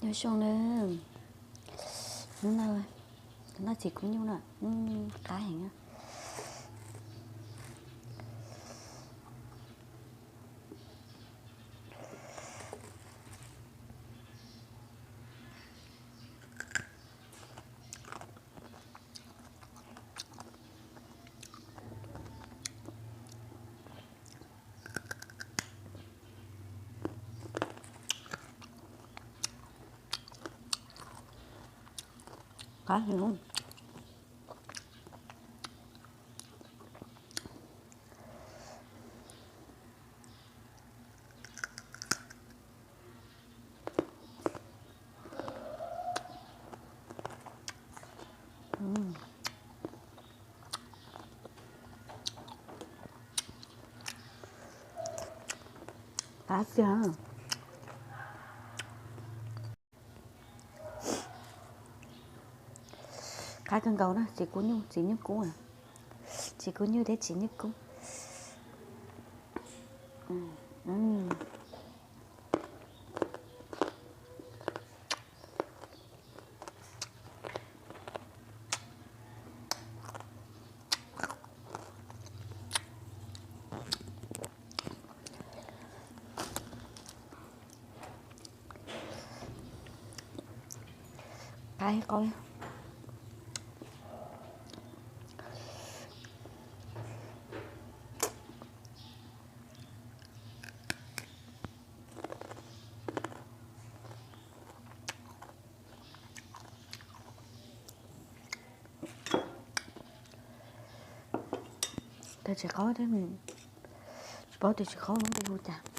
Nyob zoo na, hnub no noj txiv kub nyuj na, qab heev. Qab heev. Qab tiag. Qab kawg nkaus na, txiv kub nyuj, txiv nyuj kub, txiv kub nyuj thiab txiv nyuj kub. Qab qaub. Tsis qaub thiab, tsis paub tias tsis qaub lub npe hu cas.